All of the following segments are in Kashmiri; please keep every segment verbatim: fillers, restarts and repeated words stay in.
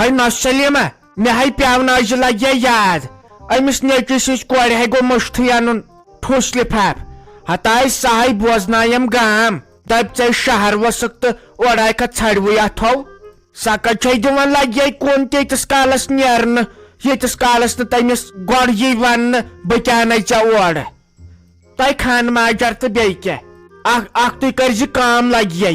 ہے نۄشہِ سلیمہ، مےٚ ہے پیوناو زِ لگہِ یاد، أمِس نیٚچوِس سٕنٛزِ کورِ ہے گوٚو مٔشتھٕے انُن ٹھوٚس لفاف۔ ہتاے سۄ ہے بوزنایم گام، دپہِ ژے شہر وسکھ تہٕ اورٕ آیکھا ژھڑوٕے اتھو۔ سۄ کتہِ چھے دِوان لگہِ کُن تیٖتِس کالس نیرنہٕ، ییٖتِس کالس نہٕ تٔمِس گۄڈٕ یی وننہٕ بہٕ کیٛاہ انَے ژےٚ اورٕ۔ تۄہہِ خان ماجر تہٕ بیٚیہِ کیٛاہ؟ اکھ، اکھ تُہۍ کٔرۍ زِ کٲم لگہِ یے۔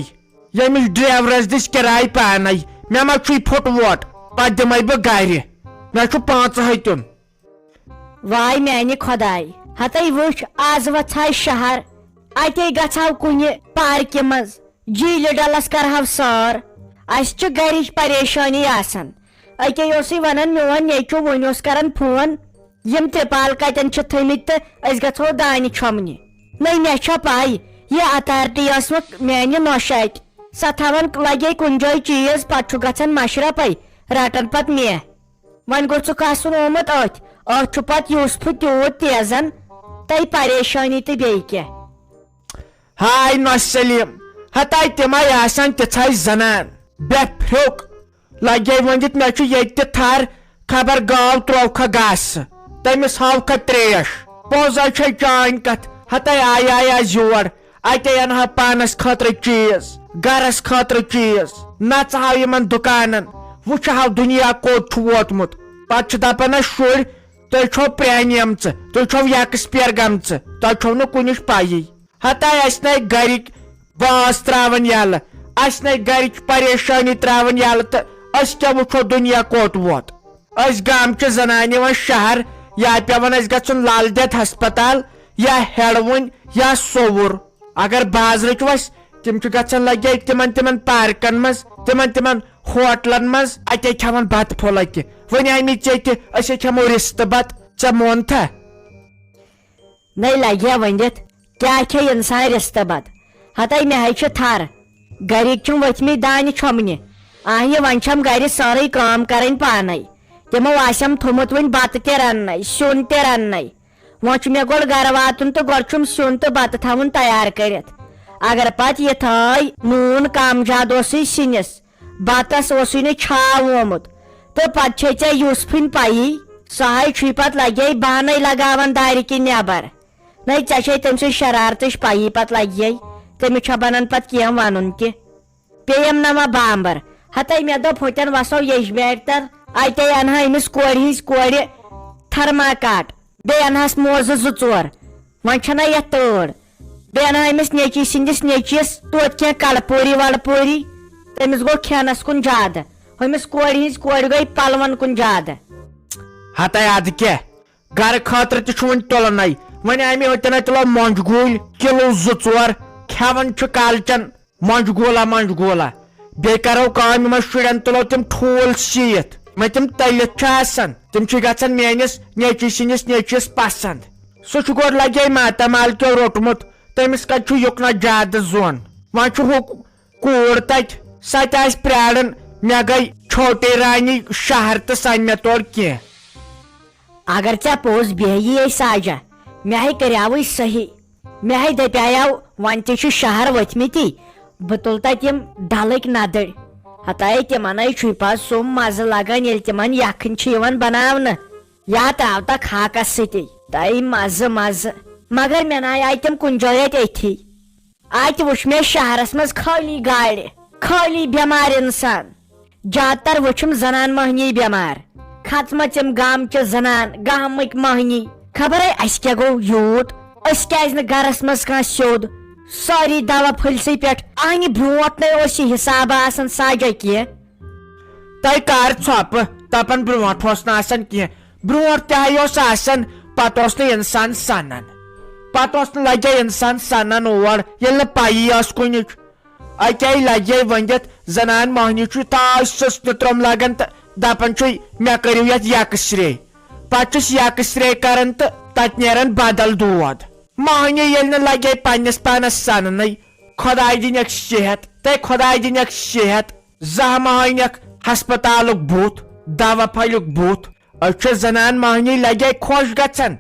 ییٚمِس ڈرایورس دِژ کِراے پانے، مےٚ ما چھُے پھُٹ ووٹ، پتہٕ دِمے بہٕ گرِ۔ مےٚ چھُ پانٛژھ ہتہِ تیُن۔ واے میانہِ خۄداے، ہتے وٕچھ، از وژھاے شہر، اتے گژھاو کُنہِ پارکہِ منٛز، جیٖلہِ ڈلس کرہاو سٲر۔ اسہِ چھِ گرِچ پریشٲنی آسان۔ اتے اوسُے ونان میون نیٚچو وُنہِ اوس کران فون، یِم ترپال کتٮ۪ن چھِ تھٲمٕتۍ تہٕ أسۍ گژھو دانہِ چھۄمبنہِ۔ نٔے مےٚ چھا پاے، یہِ اتھارٹی ٲس وۄنۍ میانہِ نۄشہِ اتہِ۔ سۄ تھاوان لگے کُنہِ جایہِ چیٖز، پتہٕ چھُ گژھان مشرفے رٹان پتہٕ مےٚ۔ وۄنۍ گوٚژھُکھ آسُن آمُت أتھۍ، أتھۍ چھُ پتہٕ یوسفہٕ تیوٗت تیزن، تۄہہِ پریشٲنی تہٕ بیٚیہِ کینٛہہ۔ ہاے نۄش سلیٖم، ہتاے تِمے آسن تِژھے زنان، بے پھرٛوک۔ لگے ؤنِتھ مےٚ چھُ ییٚتہِ تہِ تھر، خبر گاو ترٛووکھا گاسہٕ، تٔمِس ہاوکھا تریش۔ پوٚز ہا چھے چٲنۍ کتھ، ہتے آیے از یور، اتے انہٕ ہا پانس خٲطرٕ چیٖز، گرس خٲطرٕ چیٖز، نژٕ ہاو یِمن دُکانن، وٕچھٕ ہاو دُنیا کوٚت چھُ ووتمُت۔ پتہٕ چھِ دپان اسہِ شُرۍ، تُہۍ چھِو پرٛانیمژٕ، تُہۍ چھِو یکسپیر گٔمژٕ، تۄہہِ چھِو نہٕ کُنِچ پَیی۔ ہتاے اسہِ نے گرِکۍ باس تراون یلہٕ، اسہِ نے گرِچ پریشٲنی تراون یلہٕ تہٕ أسۍ کیٛاہ وٕچھو دُنیا کوٚت ووت؟ أسۍ گامچہِ زنانہِ وۄنۍ شہر، یا پیوان اسہِ گژھُن لل دٮ۪د ہسپتال یا ہیڑوٕنۍ یا سوٚوُر۔ اگر بازرٕچ وسہِ، تِم چھِ گژھان لگے تِمن تِمن پارکن منٛز، تِمن تِمن ہوٹلن منٛز، اتے کھٮ۪وان بتہٕ پھوٚلہ تہِ۔ وۄنۍ امی ژےٚ تہِ، أسۍ ہے کھٮ۪مو رِستہٕ بتہٕ، ژےٚ مونتھا؟ نٔے لگہِ ہا ؤنِتھ، کیٛاہ کھیٚیہِ انسان رِستہٕ بتہٕ؟ ہتے مےٚ ہے چھِ تھر۔ گرِکۍ چھِم ؤتھمٕتۍ دانہِ چھۄمبنہِ۔ اہنہِ، وۄنۍ چھم گرِ سٲرٕے کٲم کرٕنۍ پانے۔ تِمو آسٮ۪م تھوٚمُت وُنہِ بتہٕ تہِ رننے، سیُن تہِ رننے۔ وۄنۍ چھُ مےٚ گۄڈٕ گرٕ واتُن تہٕ گۄڈٕ چھُم سیُن تہٕ بتہٕ تھاوُن تیار کٔرِتھ۔ اگر پتہٕ یِتھٲے نوٗن کم زیادٕ اوسُے سِنِس، بتس اوسُے نہٕ چھاو آمُت، تہٕ پتہٕ چھے ژےٚ یوسفٕنۍ پیی، سُہ ہے چھُے پتہٕ لگے بہانے لگاوان دارِ کِنۍ نٮ۪بر۔ نَے ژےٚ چھے تٔمۍ سٕنٛز شرارتٕچ پیی، پتہٕ لگہِ یے تٔمِس چھا بنان پتہٕ کینٛہہ ونُن تہِ۔ پیٚیم نہ وۄنۍ بامبر۔ ہتے مےٚ دوٚپ ہوٚتٮ۪ن وسو یجبیارِ تل، اتے انہٕ ہا أمِس کورِ ہٕنٛزِ کورِ تھرماکاٹ، بیٚیہِ انہٕ ہس موزٕ زٕ ژور۔ وۄنۍ چھنہ یتھ تٲر۔ بیٚیہِ انہٕ ہا أمِس نیٚچی سٕنٛدِس نیٚچِیس توتہِ کینٛہہ کلہٕ پوری ولہٕ پوری۔ تٔمِس گوٚو کھٮ۪نس کُن زیادٕ، ہُمِس کورِ ہٕنٛزِ کورِ گٔے پلون کُن زیادٕ۔ ہتے ادٕ کیٛاہ؟ گرٕ خٲطرٕ تہِ چھُ وۄنۍ تُلنَے۔ وۄنۍ اَمہِ ہوٚتٮ۪ن تُلو مۄنٛجہِ گوٗلۍ کِلوٗ زٕ ژور، کھٮ۪وان چھُ کالچن مۄنٛجہِ گوٗلا مۄنٛجہِ گوٗلا۔ بیٚیہِ کرو کٲم، یِمن شُرٮ۪ن تُلو تِم ٹھوٗل سِیِتھ، یِمے تِم تٔلِتھ چھِ آسان، تِم چھِ گژھان میٲنِس نیٚچوۍ سٕنٛدِس نیٚچوِس پسنٛد۔ سُہ چھُ گۄڈٕ لگے ماتامال کیو روٚٹمُت، تٔمِس کتہِ چھُ یُکنہ زیادٕ زوٚن۔ وۄنۍ چھُ ہُہ کوٗر تتہِ، سۄ تہِ آسہِ پراران، مےٚ گٔے چھوٹی رانی شہر تہٕ سۄ نہِ مےٚ تورٕ کینٛہہ۔ اگر ژےٚ پوٚز بیہیی اے ساجہ، مےٚ ہے کریاوٕے صحیح۔ مےٚ ہے دپیاو وۄنۍ تہِ چھِ شہر ؤتھمٕتی، بہٕ تُلہٕ تتہِ یِم ڈلٕکۍ ندٕرۍ۔ ہتاے تِمن ہے چھُے پتہٕ سُہ مزٕ لگان ییٚلہِ تِمن یکھٕنۍ چھِ یِوان بناونہٕ۔ یا تراوتکھ ہاکس سۭتی۔ تۄہہِ مزٕ مزٕ۔ مگر مےٚ ناے آیہِ تِم کُنہِ جایہِ اتہِ أتھی۔ اتہِ وُچھ مےٚ شہرس منٛز خٲلی گاڑِ، خٲلی بٮ۪مار انسان۔ زیادٕ تر وُچھم زنان مٔہنی بٮ۪مار۔ کھژمژ یِم گامچہِ زنان، گامٕکۍ مٔہنی۔ خبرے اسہِ کیٛاہ گوٚو یوٗت؟ أسۍ کیٛازِ نہٕ گرس منٛز کانٛہہ سیوٚد؟ سٲری دوا پھٔلۍ سٕے پٮ۪ٹھ۔ اہنہِ برونٹھ نے اوس یہِ حساب آسان ساجا کینٛہہ۔ تۄہہِ کر ژھۄپہٕ؟ دپان برونٹھ اوس نہٕ آسان کینٛہہ۔ برونٹھ تہِ ہا اوس آسان، پتہٕ اوس نہٕ انسان سنان۔ پتہٕ اوس نہٕ لگے انسان سنان اور، ییٚلہِ نہٕ پیی ٲس کُنِچ۔ اتے لگے ؤنِتھ، زنان مۄہنیو چھُ تاج سٕژنہِ ترٛوٚم لگان تہٕ دپان چھُے، مےٚ کٔرِو یتھ یکس رے۔ پتہٕ چھُس یکس رے کران تہٕ تتہِ نیران بدل دود۔ مۄہنیو ییٚلہِ نہٕ لگے پننِس پانس سننٕے، خۄداے دِنکھ صحت، تہٕ خۄداے دِنکھ صحت۔ زانٛہہ مہ ہٲینکھ ہسپتالُک بُتھ، دوا پھلِیُک بُتھ۔ أسۍ چھِ زنان مۄہنی لگے خۄش گژھان،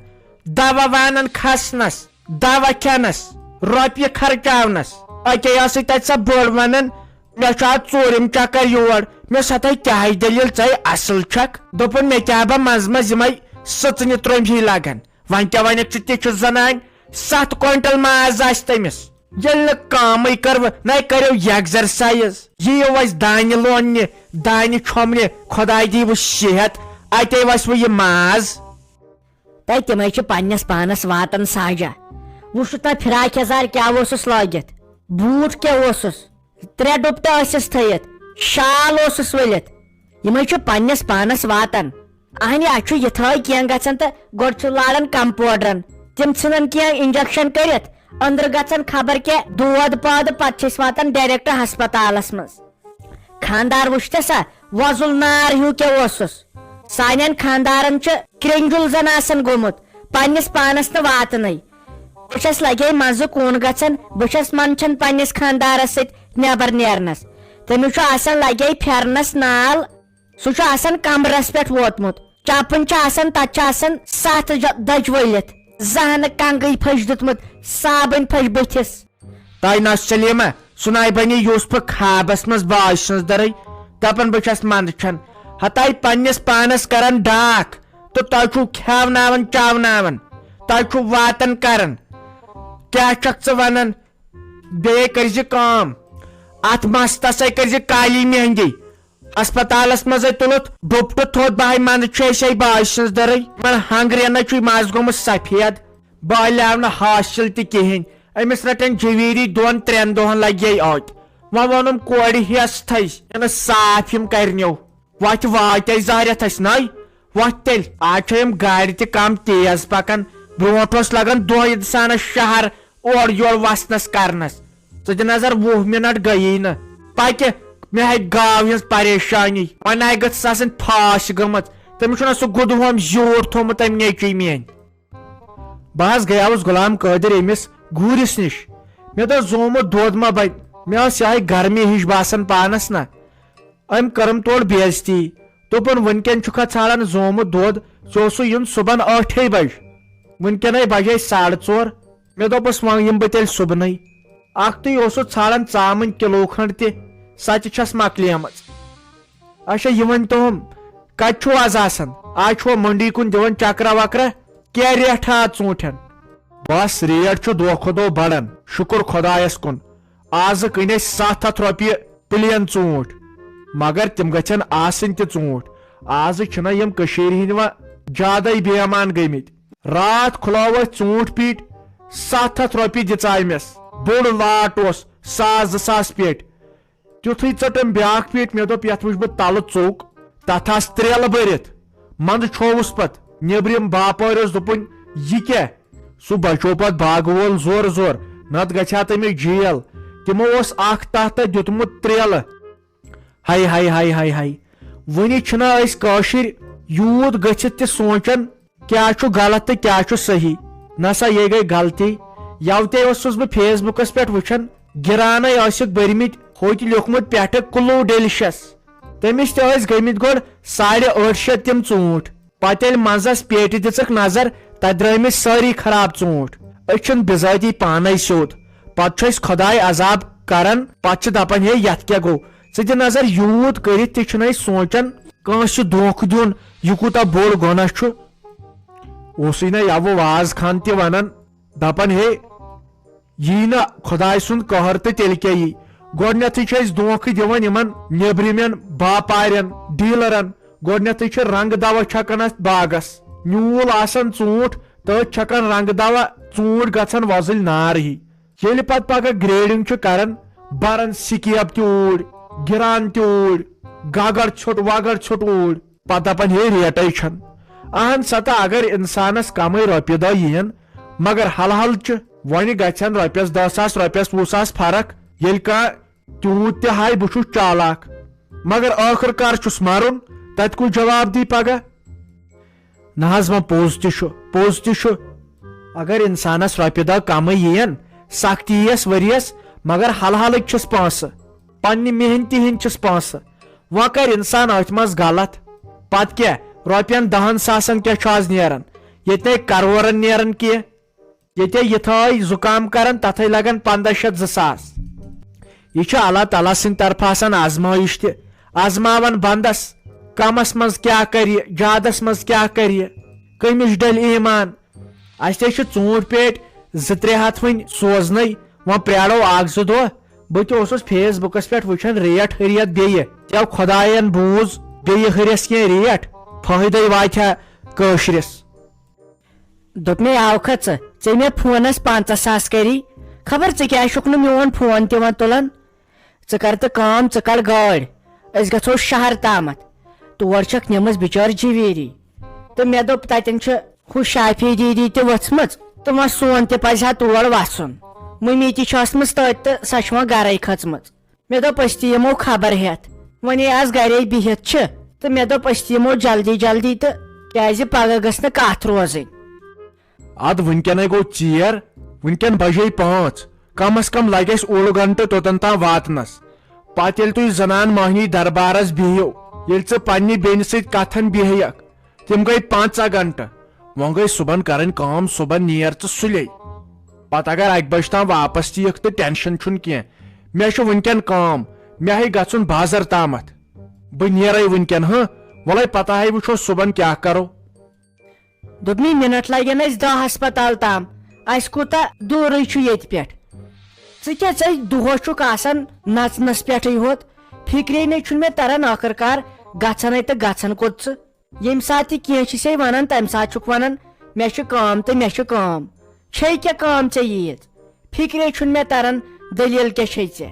دوا وانن کھسنس، دوا کھٮ۪نس، رۄپیہِ خرچاونس۔ اتے ٲسٕے تتہِ سۄ بٔڑ ونان، مےٚ چھُ آز ژوٗرِم چکر یور۔ مےٚ سا تۄہہِ کیٛاہ دٔلیٖل، ژَے اَصٕل چھَکھ؟ دوٚپُن، مےٚ کیٛاہ بہ منٛزٕ منٛزٕ یِمَے سٕژنہِ ترٛوٚمبۍ ہی لگان۔ وۄنۍ کیٛاہ وَنَکھ ژٕ، تہِ چھُ زنانہِ، ستھ کوینٹل ماز آسہِ تٔمِس۔ ییٚلہِ نہٕ کٲمٕے کٔروٕ، نَے کٔرِو یہِ exercise، یِیِو اَسہِ دانہِ لوننہِ، دانہِ چھۄمبنہِ، خۄداے دِیِوٕ صحت، اَتے وَسہِ وۄنۍ یہِ ماز۔ تہٕ تِمے چھِ پننِس پانس واتان ساجا۔ وٕچھِو تہٕ فراک یزار کیٛاہ اوسُس لٲگِتھ، بوٗٹھ کیٛاہ اوسُس، ترٛےٚ ڈُپٹہٕ ٲسِس تھٲیِتھ، شال اوسُس ؤلِتھ۔ یِمے چھِ پننِس پانس واتان۔ اہنہِ، اَسہِ چھُ یِتھٲے کینٛہہ گژھان تہٕ گۄڈٕ چھُ لاران کمپوڈرن۔ تِم ژھٕنان کینٛہہ injection کٔرِتھ، أنٛدرٕ گژھان خبر کیٛاہ دود پٲدٕ، پتہٕ چھِ أسۍ واتان direct ہسپتالس منٛز۔ خانٛدار وٕچھتہٕ سا، وۄزُل نار ہیوٗ کیٛاہ اوسُس۔ سانٮ۪ن خانٛدارن چھُ کرٛنٛجُل زن آسان گوٚمُت، پننِس پانس نہٕ واتنٕے۔ بہٕ چھَس لگے منٛزٕ کُن گژھان، بہٕ چھَس منٛدچھان پننِس خانٛدارس سۭتۍ نٮ۪بر نیرنس۔ تٔمِس چھُ آسان لگے پھیرنس نال، سُہ چھُ آسان کمرس پٮ۪ٹھ ووتمُت۔ چپٕنۍ چھِ آسان، تتھ چھِ آسان ستھ ج-، دٔج ؤلِتھ، زہنہٕ کنگٕے پھٔج دیُتمُت، صابٕنۍ پھٔج بٕتھِس۔ تۄہہِ نہ سلیمہ، سُہ ناے بنی یوسفہٕ خابس منٛز باج سٕنٛز دٔرٕے، دپان بہٕ چھس منٛدچھان، ہتاے پننِس پانس کران ڈاکھ، تہٕ تۄہہِ چھُو کھیاوناوان چاوناوان، تۄہہِ چھُو واتان کران۔ کیٛاہ چھکھ ژٕ ونان؟ بیٚیہِ کٔرۍ زِ کٲم، اتھ مستسے کٔرۍ زِ کالی مہندی۔ ہسپتالس منٛزے تُلُتھ ڈُپٹہٕ تھوٚد، بہٕ ہاے منٛدٕ چھُ اسے باج سٕنٛز دٔرٕے۔ یِمن ہنگرینس چھُے مس گوٚمُت سفید۔ بہٕ ہاے لیو نہٕ حاصل تہِ کِہینۍ۔ أمِس رٹن جویٖری دۄن ترٛٮ۪ن دۄہن لگہِ ہے اتہِ۔ وۄنۍ ووٚنُم کورِ ہٮ۪س تھَے، یہِ نہٕ صاف یِم کرنیو۔ وتھ واتے زہرٮ۪تھ اسہِ ناے۔ وتھ تیٚلہِ۔ آز چھِ یِم گاڑِ تہِ کم تیز پکان۔ برونٹھ اوس لگان دۄہ انسانس شہر اورٕ یورٕ وسنس کرنس۔ ژٕ دِ نظر، وُہ منٹ گٔیی نہٕ۔ پکہِ، مےٚ ہیٚکہِ گاو ہٕنٛز پریشانی۔ وۄنۍ آیہِ گٔژھس آسٕنۍ پھاش گٔمٕژ۔ تٔمِس چھُنہ سُہ گُدہوم زیوٗٹھ تھوٚومُت أمۍ نیٚچوۍ میٲنۍ۔ بہٕ حظ گٔیاوُس غلام قٲدر أمِس گوٗرِس نِش۔ مےٚ دوٚپ، زومُت دۄد ما بنہِ؟ مےٚ ٲس یِہے گرمی ہِش باسان پانس نہ۔ أمۍ کٔرٕم تورٕ بے عزتی۔ دوٚپُن، وٕنکٮ۪ن چھُکھا ژھانڈان زومُت دۄد؟ ژےٚ اوسُے یُن صُبحن ٲٹھے بجہِ۔ وٕنکٮ۪نے بجے ساڑٕ ژور۔ مےٚ دوٚپُس، وۄنۍ یِمہٕ بہٕ تیٚلہِ صُبحنٕے۔ اکھتُے اوسُس ژھانڈان ژامٕنۍ کِلوٗ کھنٛڈ تہِ، سۄ تہِ چھس مۄکلیمٕژ۔ اچھا، یہِ ؤنۍ تو، کتہِ چھُو آز آسان؟ آز چھُوا مٔنڈی کُن دِوان چکرا وکرا؟ کیٛاہ ریٹھا آز ژوٗنٛٹھٮ۪ن؟ بس، ریٹ چھُ دۄہ کھۄتہٕ دۄہ بڑان، شُکر خۄدایس کُن۔ آزٕ کٕنۍ اَسہِ ستھ ہتھ رۄپیہِ پلین ژوٗنٛٹھۍ، مگر تِم گژھن آسٕنۍ تہِ ژوٗنٛٹھۍ۔ آزٕ چھِنہ یِم کٔشیٖرِ ہِنٛدۍ وۄنۍ زیادَے بے ایمان گٔمٕتۍ۔ راتھ کھُلاو اَسہِ ژوٗنٛٹھۍ پیٖٹۍ، ستھ ہتھ رۄپیہِ دِژاے مےٚ۔ بوٚڑ لاٹ اوس، ساس زٕ ساس پیٹہِ۔ تیُتھُے ژٔٹٕم بیٛاکھ پیٖٹۍ، مےٚ دوٚپ، یَتھ وٕچھِ بہٕ تَلہٕ ژوٚک۔ تَتھ آسہٕ ترٛیلہٕ بٔرِتھ۔ منٛدٕ چھووُس پَتہٕ۔ نیٚبرِم باپٲرۍ اوس دوٚپُن، یہِ کیٛاہ؟ سُہ بچوو پتہٕ باغہٕ وول زورٕ زورٕ، نتہٕ گژھِ ہا تٔمِس جیل۔ تِمو اوس اکھ تتھ تتھ دیُتمُت ترٛیلہٕ۔ ہاے ہاے ہاے ہاے ہاے۔ وُنہِ چھِنہ أسۍ کٲشِرۍ یوٗت گٔژھِتھ تہِ سونٛچان، کیٛاہ چھُ غلط تہٕ کیٛاہ چھُ صحیح۔ نسا یے گٔے غلطی۔ یوتے اوسُس بہٕ فیس بُکس پٮ۪ٹھ وٕچھان، گِرانَے ٲسِکھ بٔرمٕتۍ، ہوٚتہِ لیوٗکھمُت پٮ۪ٹھٕ کُلوٗ ڈیلِشس۔ تٔمِس تہِ ٲسۍ گٔمٕتۍ گۄڈٕ ساڑِ ٲٹھ شیٚتھ تِم ژوٗنٛٹھۍ۔ پتہٕ ییٚلہِ منٛزس پیٹہِ دِژٕکھ نظر، تتہِ درٛٲے مٕتۍ سٲری خراب ژوٗنٛٹھۍ۔ أسۍ چھِن بِذٲتی پانے سیوٚد۔ پتہٕ چھُ اَسہِ خۄداے عذاب کران، پتہٕ چھِ دپان، ہے، یتھ کیٛاہ گوٚو؟ ژٕ دِ نظر، یوٗت کٔرِتھ تہِ چھِنہٕ أسۍ سونٛچان کٲنٛسہِ دھوکہٕ دیُن، یہِ کوٗتاہ بوٚڑ گۄناہ چھُ۔ اوسُے نہ یوٕ واز خان تہِ ونان، دپان، ہے، یی نہ خۄداے سُنٛد قہر تہٕ تیٚلہِ کیٛاہ یی؟ گۄڈٕنیتھٕے چھِ أسۍ دھوکہٕ دِوان یِمن نیٚبرِمٮ۪ن باپارٮ۪ن، ڈیلرن۔ گۄڈٕنیتھٕے چھِ رنٛگہٕ دوا چھکان اتھ باغس۔ نیوٗل آسان ژوٗنٛٹھ تہٕ چھکان رنٛگہٕ دوا، ژوٗنٛٹھۍ گژھان وۄزٕلۍ نار ہی۔ ییٚلہِ پتہٕ پگاہ گریڈنگ چھِ کران، بران سکیب تہِ اوٗرۍ، گران تہِ اوٗرۍ، گگر ژھیوٚٹ وگر ژھیوٚٹ اوٗرۍ۔ پتہٕ دپان، ہے، ریٹے چھنہٕ۔ اہن سا، تہٕ اگر انسانس کمٕے رۄپیہِ دہ یِین، مگر حل حل چھِ۔ وۄنہِ گژھن رۄپیس دہ ساس، رۄپیس وُہ ساس فرق، ییٚلہِ کانٛہہ تیوٗت تہِ ہاے، بہٕ چھُس چالاک۔ مگر ٲخٕر کار چھُس مرُن، تتہِ کُس جواب دی پگاہ؟ نہ حظ، وۄنۍ پوٚز تہِ چھُ، پوٚز تہِ چھُ۔ اگر انسانس رۄپیہِ دہ کمٕے یِین، سختی یِیس ؤریس، مگر حل حلٕکۍ چھِس پونٛسہٕ، پننہِ محنتہِ ہٕنٛدۍ چھِس پونٛسہٕ۔ وۄنۍ کرِ انسان أتھۍ منٛز غلط۔ پتہٕ کیٛاہ، رۄپین دہن ساسن کیٛاہ چھُ آز نیران؟ ییٚتہِ نے کرورن نیران کینٛہہ۔ ییٚتے یِتھٲے زُکام کران، تتھے لگان پندہ شیٚتھ زٕ ساس۔ یہِ چھِ اللہ تعالیٰ سٕنٛدِ طرفہٕ آسان آزمٲیِش تہِ۔ آزماوان بندس، کمس منٛز کیٛاہ کرِ، زیادس منٛز کیٛاہ کرِ، کٔمِس ڈلہِ ایمان۔ اسہِ تہِ چھِ ژوٗنٛٹھۍ پیٹہِ زٕ ترٛےٚ ہتھ وٕنۍ سوزنے، وۄنۍ پرٛارو اکھ زٕ دۄہ۔ بہٕ تہِ اوسُس فیس بُکس پٮ۪ٹھ وٕچھان ریٹ ہُریت بیٚیہِ۔ تہِ آو خۄداین بوٗز، بیٚیہِ ہُرٮ۪س کینٛہہ ریٹ، فٲیدے واتہِ ہا کٲشرِس۔ دوٚپ مےٚ، "آوکھا ژٕ؟ ژےٚ مےٚ فونس پنٛژاہ ساس کری، خبر ژٕ کیٛازِ چھُکھ نہٕ میون فون تہِ وۄنۍ تُلان؟ ژٕ کر تہٕ کٲم، ژٕ کڑ گٲڑۍ، أسۍ گژھو شہر تامتھ۔" تور چھکھ نِمٕژ بچٲر جویری۔ تہٕ مےٚ دوٚپ، "تتٮ۪ن چھِ ہُہ شافی دیدی تہِ ؤژھمٕژ، تہٕ وۄنۍ سون تہِ پزِ ہا تور وسُن۔ مُمی تہِ چھِ ٲسمٕژ تٔتۍ تہٕ سۄ چھِ وۄنۍ گرے کھٔژمٕژ۔" مےٚ دوٚپ، "أسۍ تہِ یِمو خبر ہٮ۪تھ، وۄنۍ یہِ آز گرے بِہِتھ چھِ۔" تہٕ مےٚ دوٚپ، "أسۍ تہِ یِمو جلدی جلدی تہٕ، کیٛازِ پگاہ گٔژھ نہٕ کتھ روزٕنۍ۔" ادٕ وٕنکیٚنے گوٚو ژیر، وٕنکیٚن بجے پانٛژھ، کم از کم لگہِ اسہِ اوٚڑ گنٹہٕ توٚتن تام واتنس۔ پتہٕ ییٚلہِ تُہۍ زنان مۄہنی دربارس بِہِو، ییٚلہِ ژٕ پننہِ بیٚنہِ سۭتۍ کتھن بیٚہیکھ، تِم گٔے پنٛژاہ گنٹہٕ۔ وۄنۍ گٔے صُبحن کرٕنۍ کٲم، صُبحن نیر ژٕ سُلے۔ پتہٕ اگر اکہِ بجہِ تام واپس تہِ یِکھ تہٕ ٹینشن چھُنہٕ کینٛہہ۔ مےٚ چھُ وٕنکیٚن کٲم، مےٚ ہے گژھُن بازر تامتھ۔ بہٕ نیرے وٕنکیٚن، ہہ؟ وۄلے پتہ ہے وٕچھو صُبحن کیٛاہ کرو۔ دوٚپمَے، "مِنٹ لگن اَسہِ دَہ ہسپتال تام، اَسہِ کوٗتاہ دوٗرٕے چھُ ییٚتہِ پٮ۪ٹھ۔ ژٕ کیٛاہ، ژَے دۄہَس چھُکھ آسان نژنَس پٮ۪ٹھٕے ہوت، فِکرے نَے چھُنہٕ مےٚ تران ٲخٕر کار گژھنے تہٕ گژھان کوٚت ژٕ؟ ییٚمہِ ساتہٕ تہِ کینٛہہ چھِ سے وَنان، تَمہِ ساتہٕ چھُکھ وَنان، 'مےٚ چھِ کٲم تہٕ مےٚ چھِ کٲم۔' چھے کیٛاہ کٲم ژےٚ ییٖژ؟ فِکرے چھُنہٕ مےٚ تران دٔلیٖل کیٛاہ چھے ژےٚ۔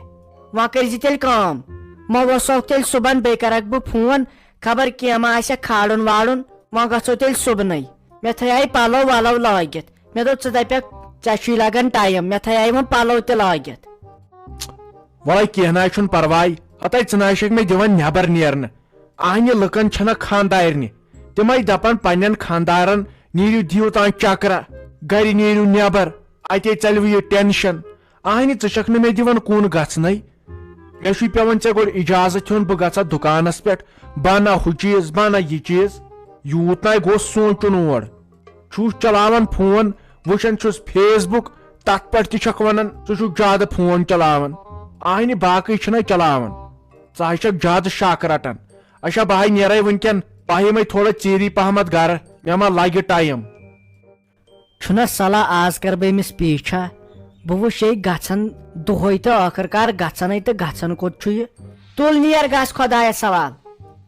وۄنۍ کٔرۍ زِ تیٚلہِ کٲم، مےٚ وَسوکھ تیٚلہِ صُبحن، بیٚیہِ کَرَکھ بہٕ فون، خبر کینٛہہ ما آسٮ۪کھ کھالُن والُن۔" وۄنۍ گژھو تیٚلہِ صُبنٕے۔ مےٚ تھٲیاے پلو ولو لٲگِتھ۔ مےٚ دوٚپ، "ژٕ دپکھ، ژےٚ چھُے لگان ٹایم۔" مےٚ تھٲیاے وۄنۍ پلو تہِ لٲگِتھ۔ وَلَے کینٛہہ نہ حظ چھُنہٕ پرواے۔ ہتے ژٕ نہ حظ چھَکھ مےٚ دِوان نٮ۪بر نیرنہٕ۔ اہنہِ لُکن چھَنہ خاندارنہِ۔ تِمے دپان پننٮ۪ن خاندارن، "نیٖرِو دِیِو تام چکرا، گرِ نیٖرِو نٮ۪بر، اتے ژلوٕ یہِ ٹینشن۔" اہنہِ ژٕ چھَکھ نہٕ مےٚ دِوان کُن گژھنَے۔ مےٚ چھُے پٮ۪وان ژےٚ گۄڈٕ اجازت ہیوٚن، بہٕ گژھٕ ہا دُکانَس پٮ۪ٹھ، بہٕ اَنہٕ ہا ہُہ چیٖز، بہٕ اَنہٕ ہا یہِ چیٖز۔ یوٗت نَے گوٚژھ سونٛچُن اور۔ چھُس چلاوان فون، وٕچھان چھُس فیس بُک، تَتھ پٮ۪ٹھ تہِ چھَکھ وَنان، "ژٕ چھُکھ زیادٕ فون چلاوان۔" اَہنہِ باقٕے چھِنَے چلاوان۔ ژٕ ہَے چھَکھ زیادٕ شَکھ رَٹان۔ اچھا، بہٕ ہَے نیرَے وٕنکٮ۪ن، بہٕ ہَے یِمَے تھوڑا ژیٖری پہمَتھ گَرٕ، مےٚ ما لَگہِ ٹایم۔ چھُنہ صلاح، آز کر بہٕ أمِس پیچھا۔ بہٕ وٕچھے گژھان دۄہے تہٕ ٲخٕر کار گژھنے تہٕ گژھان کوٚت چھُ یہِ؟ تُل نیر گژھ خۄدایس حوال۔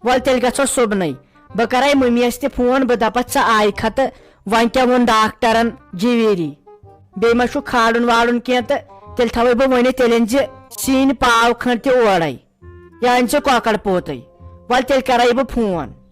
وَل تیٚلہِ گژھو صُبنٕے۔ بہٕ کرے مٔمیَس تہِ فون، بہٕ دپس، "ژٕ آیکھا تہٕ وۄنۍ کیٛاہ ووٚن ڈاکٹرن جیٖویٖری؟ بیٚیہِ ما چھُ کھالُن والُن کینٛہہ تہٕ تیٚلہِ تھاوے بہٕ ؤنِتھ، تیٚلہِ أنۍ زِ سِنۍ پاو کھنٛڈ تہِ اورے۔ یا أنۍ زِ کۄکر پوٗتٕے۔ وَل تیٚلہِ کرے بہٕ فون۔"